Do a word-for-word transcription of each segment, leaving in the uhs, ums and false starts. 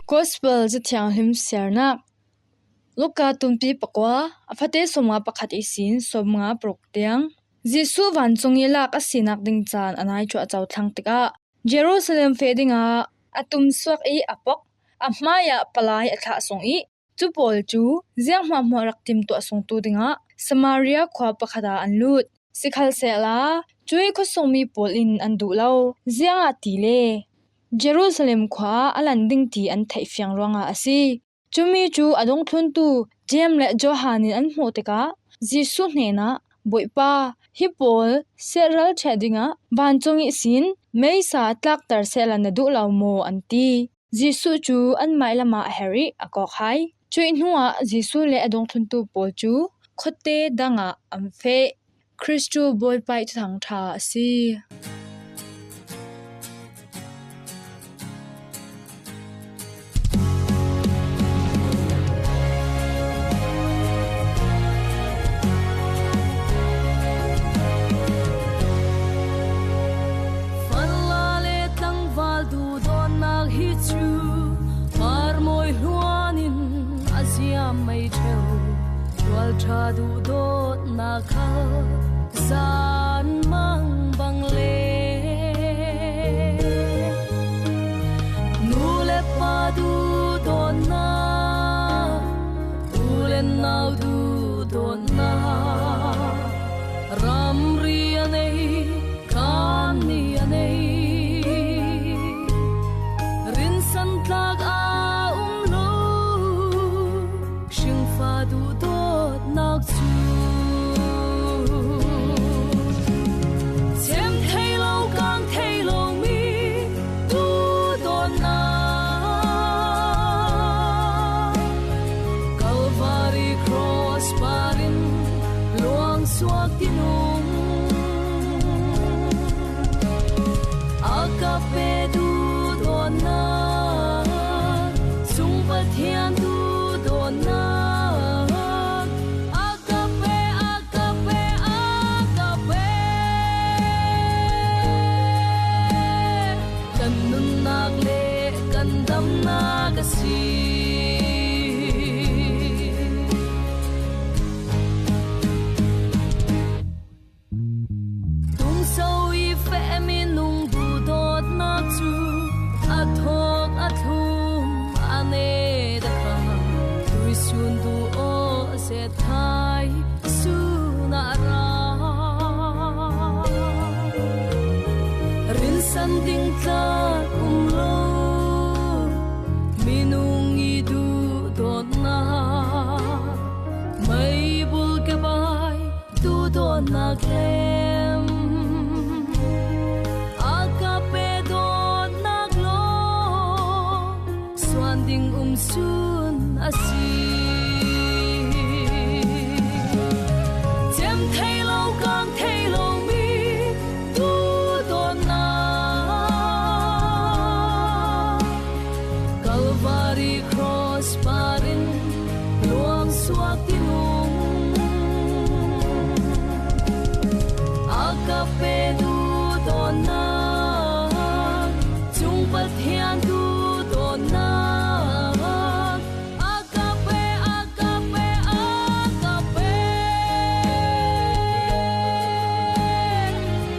Gospel Cathianghlim siarnak. Luka tunpi pakua, a fate sawmnga pakhat ihsin sawmnga paruk tiang. Jesuh vancung i lak a sinak ding caan a nai cuah cothlang tikah Jerusalem feh dingah a tumsuak i a pok, a hmaiah palai a thlah sung i cu pawl cu zianghmahmah rak timtuah sungtu dingah Samaria khua pakhat ah an lut. Sikhalsehla cuih khuasungmi pawl in an duh lo, ziangahtile Jerusalem khua ah a lan ding ti an theih fiang ruangah a si. Cumi cu a dungthluntu Jeim le Johan in an hmuh tikah Jesuh hnenah, "Bawipa, hi pawl siatral ṭheh dingah vancung ihsin meisa a tlakter sehla na duh lo maw?" an ti. Jesuh cu an mailam ah a herh i a kawk hai. Cuih hnuah Jesuh le a dungthluntu pawl cu khuate dang ah an feh. Khrih cu Bawipa ih Thuthang ṭha a si. Fala le tlangval duhdawtnak hi cu parmawi hluan in a ziam mai ṭheu. Tualṭha duhdawtnak khal zan mang bang le nu le pa duhdawtnak, u le nau duhdawtnak, ramri a nei, kanni a nei, rinsan tlak a um lo hringfa duhdawtnak cu, cem thei lo, kang thei lomi duhdawtnak, Kalvari cross par in luangsuak tinung, Agape duhdawtnak, Cung Pathian duhdawtnak, Agape, Agape, Agape. Kan nunnak le kan damnak a si. Tungso i feh minung duhdawtnak cu a thawk a thlum a ne takah tuisun duh aw, zet thai sun ah ra. Rinsan ding tlak um lo minung i duhdawtnak, meibul kebai duhdawtnak lem, Agape dawtnak lawng suan ding um sun a si. Cem thei lo, kang thei lomi duhdawtnak, Kalvari cross par in luangsuak tinung, Agape duhdawtnak, Cung Pathian duhdawtnak, Agape, Agape, Agape.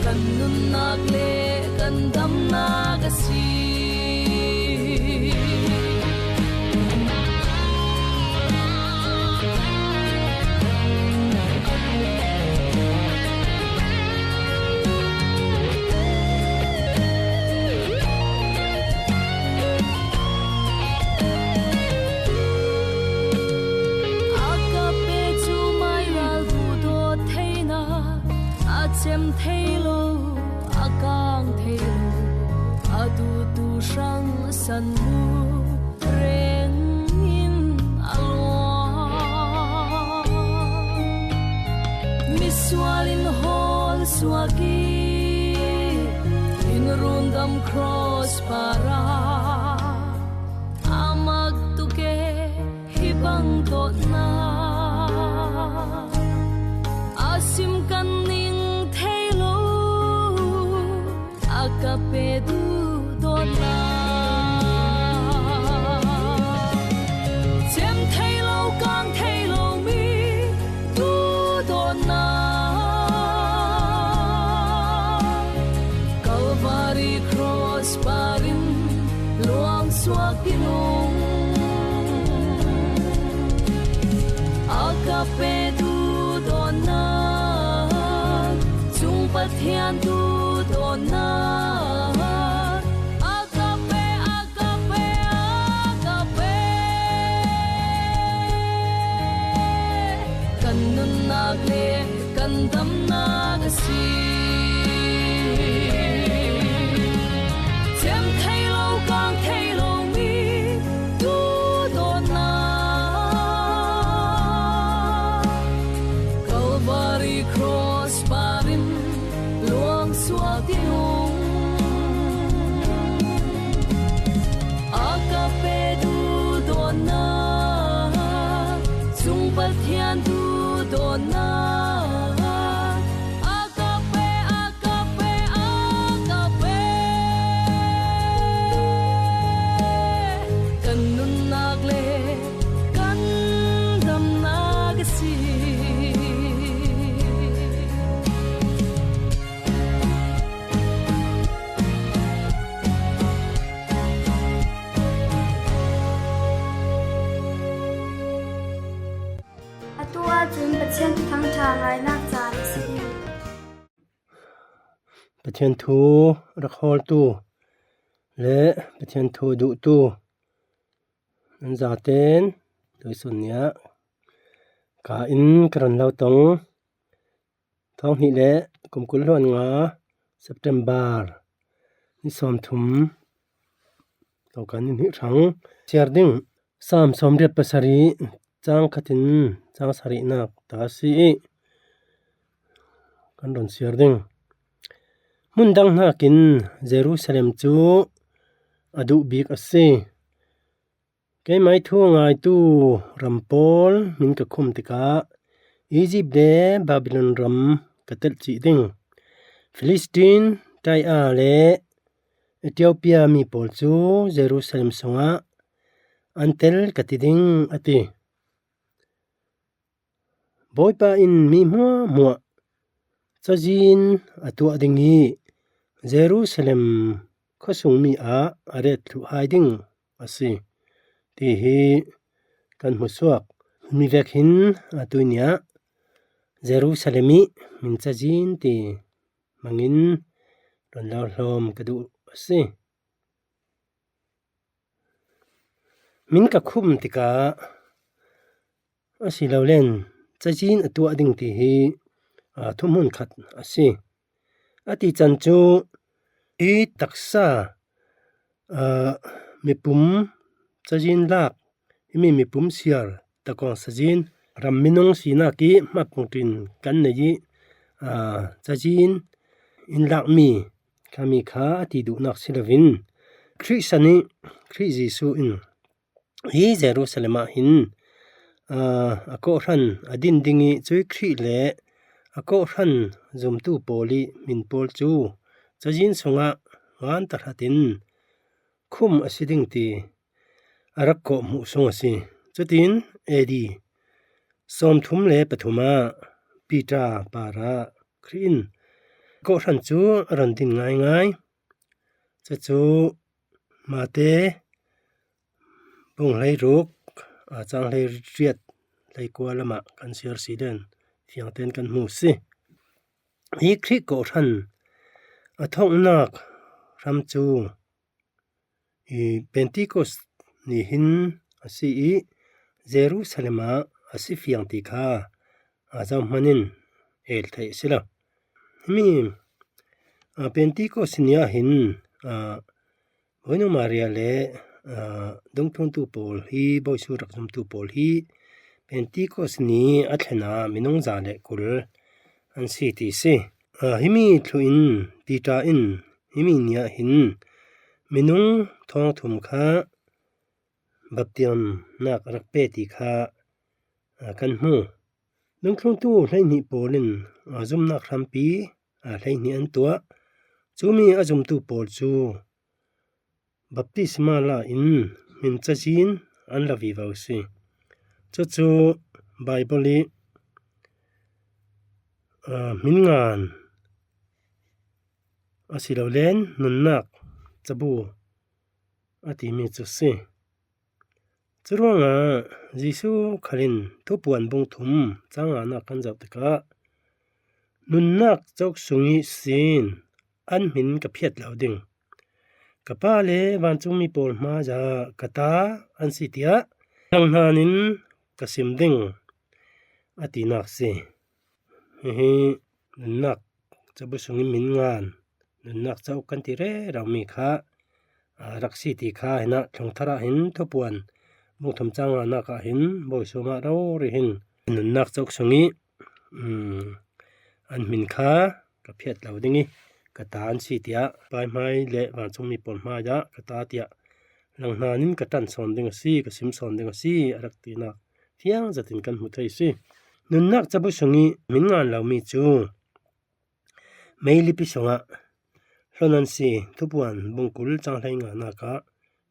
Kan nunnak le kan damnak a si. Agape cu mairal duhdawt theinak, a cem thei lo, a kang thei lo, a duhtu hrang sannu reng in a luang. Misual in hawl suak i, in rundam cross par ah a mak tuk e. Hi bang dawtnak a sim kan ning thei lo, a Agape duhdawtna, cem thei lo, kang thei lo mi duhdawtna, Calvary cross parin luang suak i nung. Agape duhdawtna, chung Pathian duhdawtna. Agape, agape, agape. Kan nunnak le kan damnak a si. Cem thei lo, kang thei lo mi duhdawtna, Calvary cross parin luang suak i nung. Agape duhdawtna, chung Pathian duhdawtna. Agape, agape, agape. Kan nunnak le kan damnak a si. Atu ahcun Pathian Thuthang ṭha ngainak caan a si. Pathian thu rak hawltu le Pathian thu duhtu nan zaten tuisun nih ah ka in ka ron lo tong. Thawng hnih le kum kul hluan nga, September ni sawmthum, Tokan ni hnih hrang siar ding. Saam sawmriat pasarih, cang khatin cang sarihnak ta a si i kan ron siar ding. Hmun dang hnakin Jerusalem cu a duh bik a si. Keimai thu ngaitu ram pawl min ka khum tikah Izipt le Babilon ram ka telh cih ding. Filistin, Taia le Ethiopia mi pawl cu Jerusalem sungah an tel ka ti ding, a ti. Bawipa in mi hmuahhmuah cazin a tuah ding i Jerusalem khuasungmi ah a ret thluh hai ding a si, ti hi kan hmusuak. Himi vek hin atu ni ah Jerusalem i min cazin ti hmangin ron lo hlawm ka duh a si. Min ka khum tikah a si lo len cazin a tuah ding ti hi, aa, thuhmun khat a si. A ti can cu hi taksa, aa, mipum cazin lak, himi mipum siar takawng sazin ram minung sinak i hmapung ṭin kan nei i, aa, cazin in lakmi khami kha a ti duhnak si loin Khrih san i Khrih Jesuh in hi Jerusalem ah hin, aa, a kawhhran a din ding i cuih Khrih le a kawhhran zumtu pawl i min pawl cu cazin sungah ngan tahratin khum a si ding ti a rak kawh hmuh sung a si. Cutin A D sawmthum le pathum ah Piter parah Khrih in kawhhran cu a ron din ngaingai. Cucu Mate bung hleiruk, aa, cang hleiriat hleikua lamah kan siar si len fiangten kan hmu si. Hi Khrih kawhhran a thawknak hram cu i Pentecost ni hin a si i Jerusalem ah a si fiang ti kha, aa, zohman in el theih a si lo. Himi, aa, Pentecost ni ah hin, aa, Bawinu Maria le, aa, dungthluntu pawl hi, Bawisu rak zumtu pawl hi Pentecost ni a thlen ah minung za le kul an si ti si. Aa, himi thluh in Piter in himi ni ah hin minung thawngthum kha baptiamnak rak pe ti kha, aa, kan hmu. Dungthluntu hleihnih pawl in, aa, zumnak hrampi, aa, hleihnih an tuah. Cumi a zumtu pawl cu baptisma la in hmin cazin an la vivo si. Cucu Baibal i, aa, hmin ngan asilole nunnak cabu a timi cu si. Curuangah Jesuh khal in Thupuan bung thum cang nganak kan zoh tikah, nunnak cok sung ihsin an hmin ka phiat lo ding. Ka Pa le vancungmi pawl hmaiah ka ta an si tiah langhnanin ka sim ding, a tinak si. Hihi nunnak cabu sungin hmin ngan, nunnak cauk kan ti rero mi kha, aa, rak si ti kha hinah Thawngthar ah hin Thupuan bung thum cang nganak ah hin Bawi Sawm ah rori hin nunnak cauk sung i, um, an hmin kha ka phiat lo ding i, ka ta an si tiah, Pa hmai le vancungmi pawl hmaiah ka ta tiah langhnanin ka ṭan sawn ding a si, ka sim sawn ding a si, a rak tinak fiang zetin kan hmu thei si. Nunnak cabu sung i hmin ngan lomi cu meilipi sungah hlon an si, Thupuan bung kul cang hlei nganak ah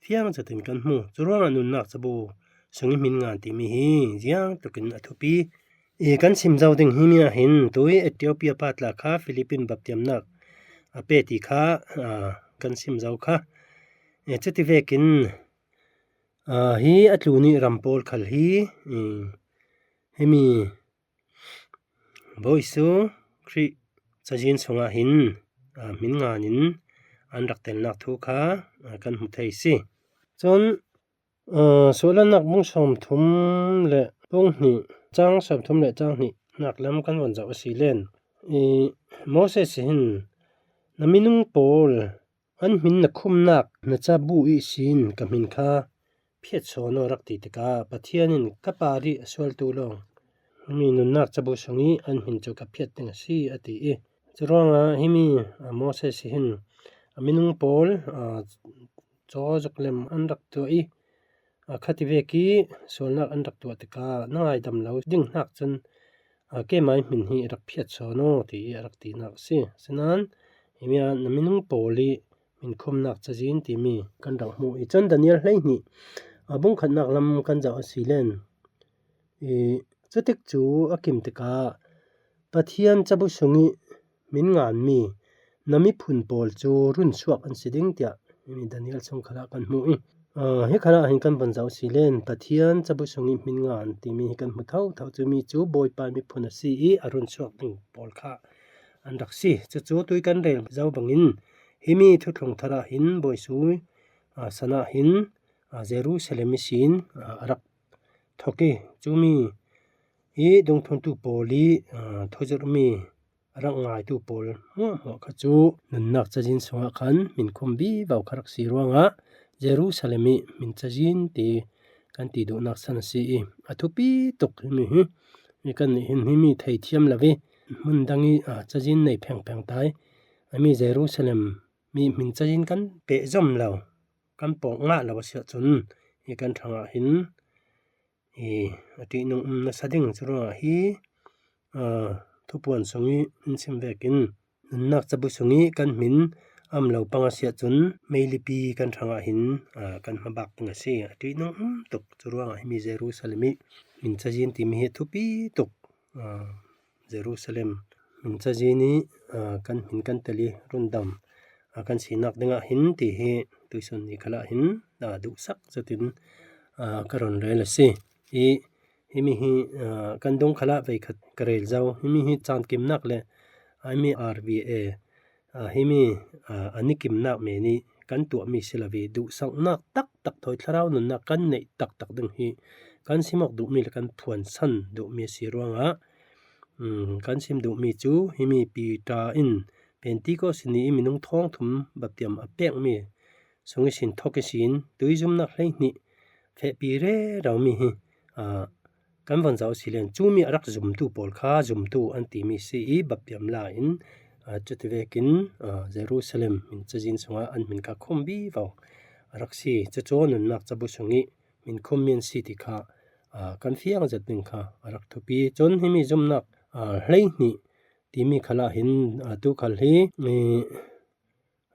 fiang zetin kan hmu. Curuangah nunnak cabu sung i hmin ngan timi hi ziang tukin a thupi i kan sim zo ding. Himi ah hin tui Ethiopia pa tla kha Philippine baptiamnak a pe ti kha, aa, kan sim zo kha. E, cuti vekin, aa, hi a tlun i ram pawl khal hi, i, himi Bawi Jesuh Khrih cazin sungah hin, aa, hmin ngan in an rak telnak thu kha, aa, kan hmu thei si. Cun, aa, Sawhlannak bung sawmthum le bung hnih, cang sawmthum le cang hnihnak lam kan von zoh a si len, i, Moses hin, na minung pawl an hmin na khumnak na cabu ihsin ka hmin kha phiat sawn aw, rak ti tikah Pathian in ka par i a sualtu lawng himi nunnak cabu sung i an hmin cu ka phiat ding a si, a ti i. Curuangah himi, aa, Moses hin a minung pawl, aa, cawzuk lem an rak tuah i, aa, khati vek i sualnak an rak tuah tikah na ngaidam lo ding hnak cun, aa, keimai hmin hi rak phiat sawn aw, ti i a rak tinak a si. Sinain himi ah na minung pawl i hmin khumnak cazin timi kan rak hmuh i, cun Daniel hleihnih, aa, bung khatnak lam kan zoh a si len, i, cutik cu a kim tikah Pathian cabu sung i hmin nganmi na miphun pawl cu run suak an si ding tiah himi Daniel sung khalah kan hmuh i, aa, hi khalah hin kan von zoh si len Pathian cabu sung i hmin ngan timi hi kan hmu thotho. Cumi cu Bawipa miphun a si i a run suak ding pawl kha an rak si. Cucu tui kan rel zo bangin himi Thuthlung Thar ah hin Bawi Jesuh, aa, san ah hin, aa, Jerusalem ihsin, aa, a rak thok i, cumi i dungthluntu pawl i, aa, thuzirhmi a rak ngaitu pawl hmuahhmuah kha cu nunnak cazin sungah khan hmin khum vivo kha rak si ruangah Jerusalem i hmin cazin ti kan ti duhnak san a si i, a thupi tuk himi hi. I kannih hin himi thei thiam lo i hmun dang i, aa, cazin nei phengpheng tai. Ami Jerusalem mi hmin cazin kan pehzom lo, kan pawk ngah lo a si ahcun, i kan hrangah hin, i, a ṭihnung um nasa ding. Curuangah hi, aa, Thupuan sung i in sim vekin nunnak cabu sung i kan hmin a um lo pang a si ahcun meilipi kan hrangah hin, aa, kan hmabak ding a si. A ṭihnung um tuk. Curuangah himi Jerusalem i hmin cazin timi hi a thupi tuk. Aa, Jerusalem hmin cazin i, aa, kan hmin kan tel i rundam, aa, kan sinak dingah hin ti hi tuisun ni khalah hin, aa, duhsak zetin, aa, ka run rel a si. I, himi hi, aa, kan dung khalah veikhat ka rel zo. Himi hi caan kimnak le, aa, himi R V A, aa, himi, aa, a ni kimnak men i kan tuahmi si lo i, duhsaknak taktak thawi thlarau nunnak kan neih taktak ding hi kan sim awk duhmi le kan phuansan duhmi a si ruangah, um, kan sim duhmi cu himi Piter in Pentecost ni i minung thawngthum baptiam a pekmi sung ihsin thok ihsin tuizumnak hleihnih fehpi rero mi hi, aa, kan von zoh a si len, cumi a rak zumtu pawl kha zumtu an timi si i baptiam la in, aa, cuti vekin, aa, Jerusalem hmin cazin sungah an hmin kha khum vivo a rak si. Cucu nunnak cabu sung i hmin khummi an si ti kha, aa, kan fiang zet ding kha a rak thupi. Cun himi zumnak, aa, hleihnih timi khalah hin, aa, tu khal hi, i,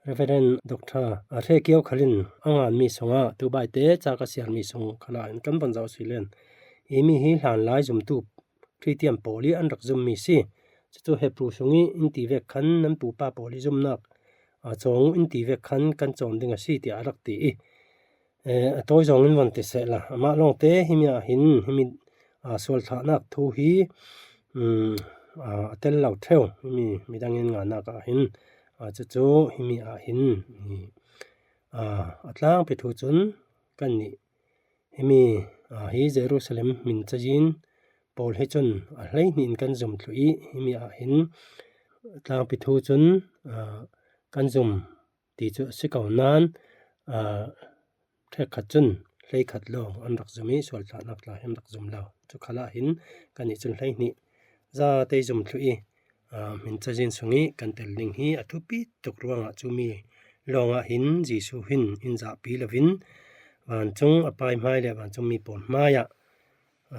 Reverend Doctor a Hre Kio Khal in a nganmi sungah Tubaite ca ka sialmi sung khalah in kan von zoh si len. Hi mi hi hlanlai zumtu Khristian pawl hi an rak zummi si. Cucu Hebru sung i in ti vek khan nan pupa pawl hi zumnak a cawng uh in ti vek khan kan cawn ding a si tiah a rak ti i, eh, a tawi zawng in von ti sehla. Amah lawngte himi ah hin, himi, aa, sualthlahnak thu hi, um, aa, a tel lo theu. Himi midang in nganak ah hin, aa, cucu himi ah hin, hi, aa, a tlangpi thu cun kannih himi, aa, hi Jerusalem hmin cazin pawl hi cun a hleihnih in kan zum thluh i, himi ah hin tlangpi thu cun, aa, kan zum ti cu a si ko nain, aa, ṭhekkhat cun hleikhat lawng an rak zum i, sualthlahnak tla hi an rak zum lo. Cu khalah hin kannih cun hleihnih zate zum thluh i, aa, hmin cazin sung i kan tel ding hi a thupi tuk ruangah cumi lawngah hin Jesuh hin in zahpi loin vancung a pai hmai le vancungmi pawl hmaiah,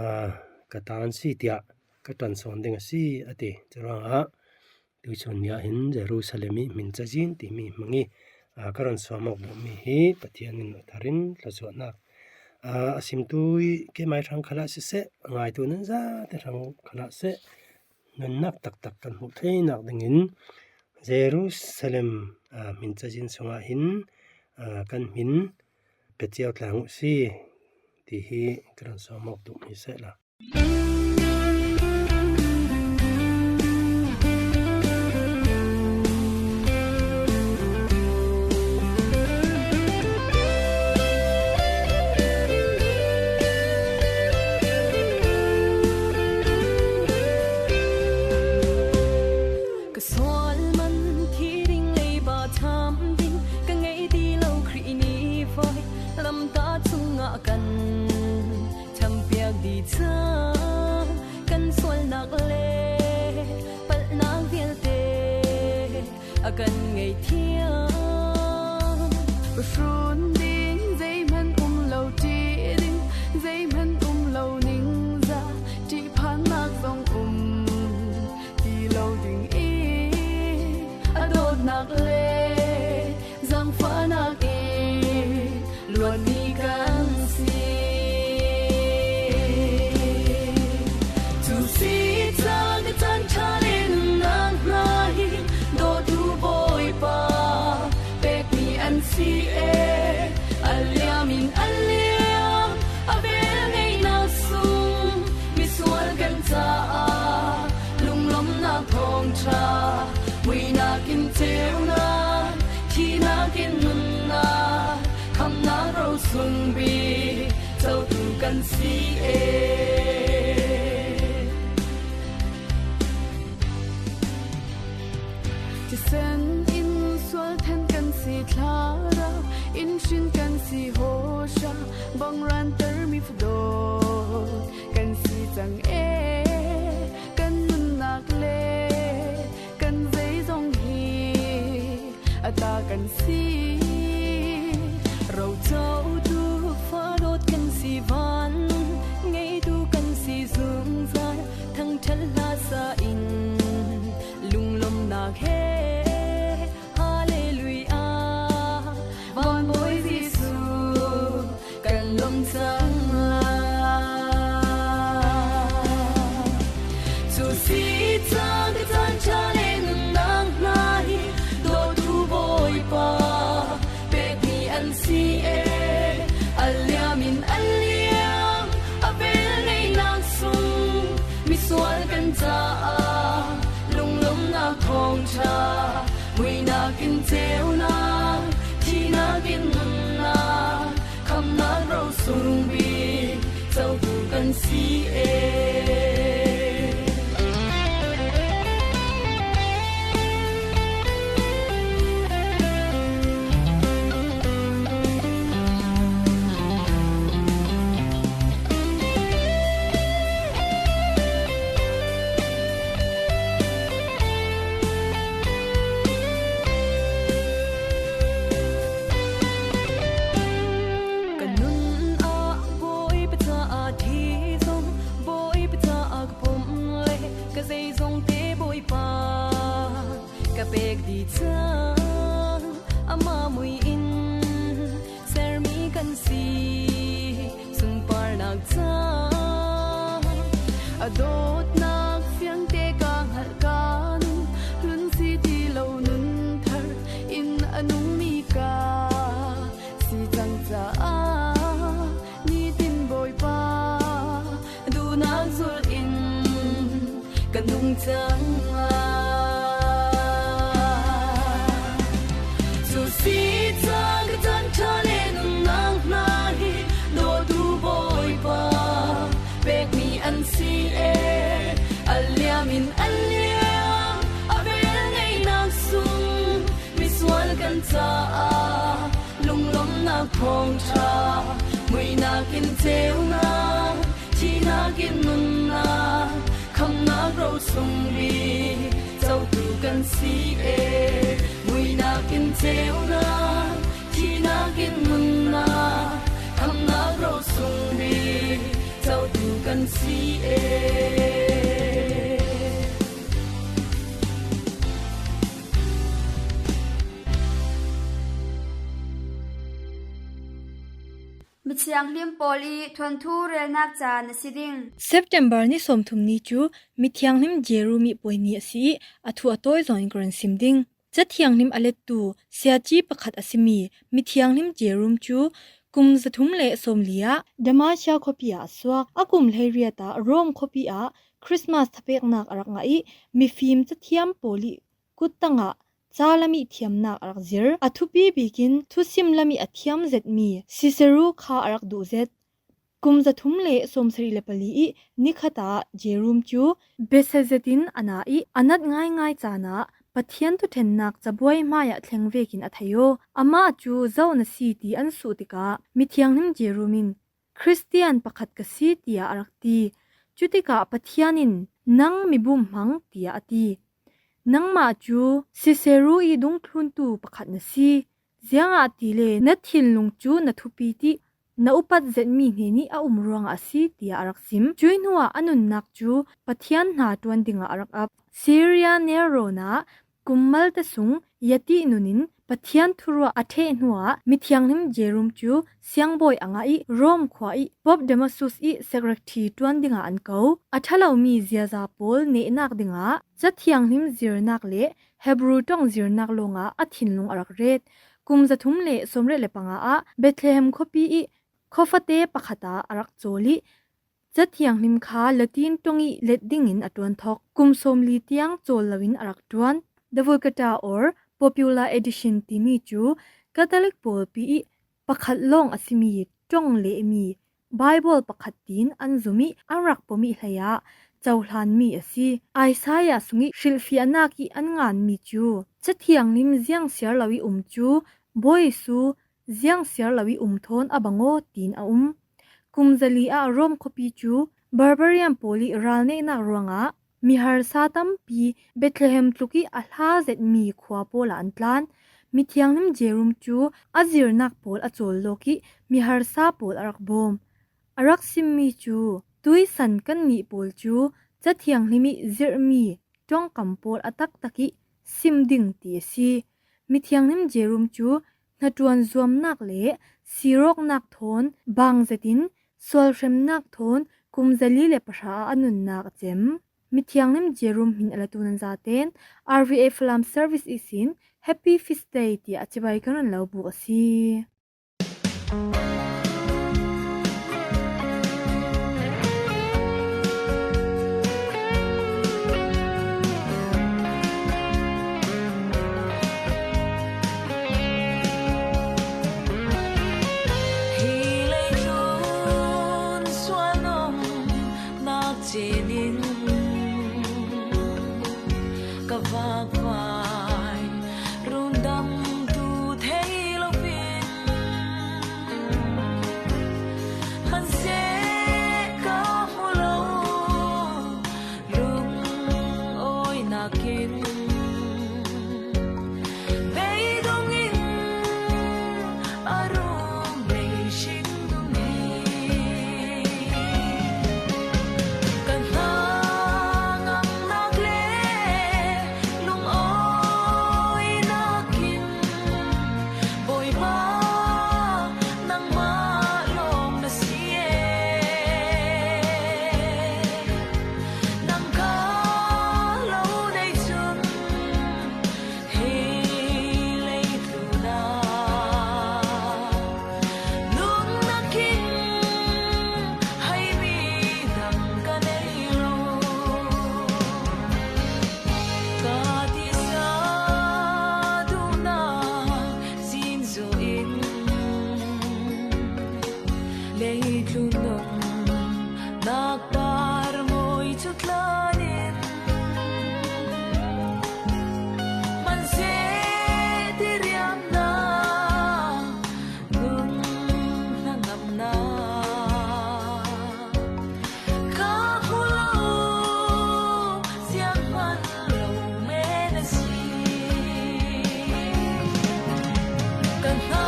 aa, ka ta an si tiah ka ṭan sawn ding a si, a ti. Curuangah tuichun ni ah hin Jerusalem i hmin cazin timi hmang i, aa, ka ron suam awk duhmi hi Pathian in a thar in thluachuahnak, aa, a simtu i keimai hrang khalah siseh, a ngaitu nan zate hrang khalah seh, nunnak taktak kan hmuh theinak dingin Jerusalem, aa, hmin cazin sungah hin, aa, kan hmin pe cio tlang uh si ti hi ka ron suam awk duhmi sehla. Ka sual man thi ding, leiba tham ding ka ngei ti lo, Khrih ni vai lamta chungah kan champiak dih cang. Kan sualnak le palhnak vialte a kan ngei thiam. Hrun ding, zeihmanh um lo ṭih ding, zeihmanh um lo ningzah, ṭihphannak zong um ti lo ding i, a dawtnak le zaangfahnak i luatmi kan si. Cu si ca ka caan ṭha le nunnak hna hi dawtu Bawipa pekmi an si e. A liam in a liam a vel ngeihnak sung misual kan caah lunglawmhnak thawngṭha, muihnak in ceunak, thihnak in nunnak, khamhnak ro sung bik cotu kan si e. Thisen in sual then kan si, thlarau in hrin kan si, hawhra bangranter mi fadawt kan si cang e. Kan nunnak le kan zeizong hi a ta kan si. Rocotu fadawt kan si, van ngeitu kan si, zungzal thangṭhat hmasa in lunglawmhnak he. Hallelujah, Van Bawi Jesuh kan lawmh cang lai. Cu si ca ka caan ṭha le nunnak hna hi dawtu Bawipa pekmi an si e. A liam in a liam a vel ngeihnak sung misual kan caah lunglawmhnak thawngṭha, muihnak in ceunak, thihnak in nunnak, khamhnak ro sung bik cotu kan si e. Ka nun ah Bawipa caah thi zong, Bawi Si sungparnak ca a dawtnak fiangte ka hngalh kan, lunsi ti lo nun thar in a nungmi ka si cang caah, nitin Bawipa duhnak zulh in ka nung cang a. Cu si ca ka caan ṭha le nunnak hna hi dawtu Bawipa pekmi an si e. A liam in a liam a vel ngeihnak sung misual kan caah lunglawmhnak thawngṭha, muihnak in ceunak, thihnak in nunnak, khamhnak ro sungri cotu kan si e. Muihnak in ceunak, thihnak in nunnak, khamhnak ro sungri cotu kan si e. Mithianghlim Paul i thuanthu relnak ca na si ding. September ni sawmthum ni cu mithianghlim Jerome i puai ni a si i a thu a tawi zong in ka run sim ding. Cathianghlim a lettu siaci pakhat a simi mithianghlim Jerome cu kum zathum le sawmli ah Damasia khuapi ah a suak. A kum hleiriat ah Rome khuapi ah Christmas thapeknak a rak ngah i mifim cathiam pawl i kuttang ah ca lam i thiamnak a rak zir. A thupi bikin thusim lam i a thiam zetmi Cicero kha a rak duh zet. Kum zathum le sawmsarih le pali i nikhat ah Jerome cu biasia zetin a na i a nat ngaingai caan ah Pathian thuṭhennak cabuai hmaiah thleng vekin a thei aw. Amah cu zoh na si ti an suh tikah mithianghlim Jerome in Khristian pakhat ka si, tiah a rak ti. Cutikah Pathian in, "Nang mibum hmang," tiah a ti. "Nangmah cu Cicero i dungthluntu pakhat na si, ziangahtile na thinlung cu na thupi ti na upat zetmi hnenih a um ruangah a si," tiah a rak sim. Cuih hnuah a nunnak cu Pathian hna ṭuan dingah a rak ap. Syria Nerona kum malte sung yatih nun in Pathian thuruah a ṭheh hnuah mithianghlim Jerome cu siangbawi a ngah i Rome khua i Pope Damasus i secretary ṭuan dingah an ko. A ṭhalomi ziaza pawl nehnak dingah cathianghlim zirnak le Hebru ṭong zirnak lawngah a thinlung a rak ret. Kum zathum le sawmriat le panga ah Bethlehem khuapi i khuafate pakhat ah a rak cawl i cathianghlim kha Latin ṭong i let dingin a ṭuan thawk. Kum sawmli tiang cawl loin a rak ṭuan. The Vulgata or Popular Edition timi cu Catholic pawlpi i pakhat lawng a simi ṭong lehmi Bible pakhat tiin an zum i an rak pom i hlei ah cohlanmi a si. Isaiah sung i hrilhfiahnak i an nganmi cu cathianghlim ziang siar lo i um cu Bawi Jesuh ziang siar lo i um thawn a bang aw tiin a um. Kum zali ah Rome khuapi cu barbarian pawl i ralnehnak ruangah miharsa tampi Bethlehem tluk i a hla zetmi khua pawl ah an tlan. Mithianghlim Jerome cu a zirnak pawl a cawl lawk i miharsa pawl a rak bawm. A rak simmi cu, "Tuisan kannih pawl cu cathianghlim i zirhmi ṭongkam pawl a taktak i sim ding," ti a si. Mithianghlim Jerome cu hnaṭuan zuamnak le sirawknak thawn bang zetin sualhremnak thawn kum zali le pahra ah a nunnak a cem. Mithianghlim Jerome hmin a latu nan zaten R V A Falam Service ihsin Happy Feast Day tiah cibai kan run lo buk a si. Hi leitlun sual nong nak cinin ka vakvai rundamtu thei loin Tlunung nakpar mawi cu tlanin hman seh, riamnak nung hnangamnak ka hmu lo, sianghman lo men a si. Ka hna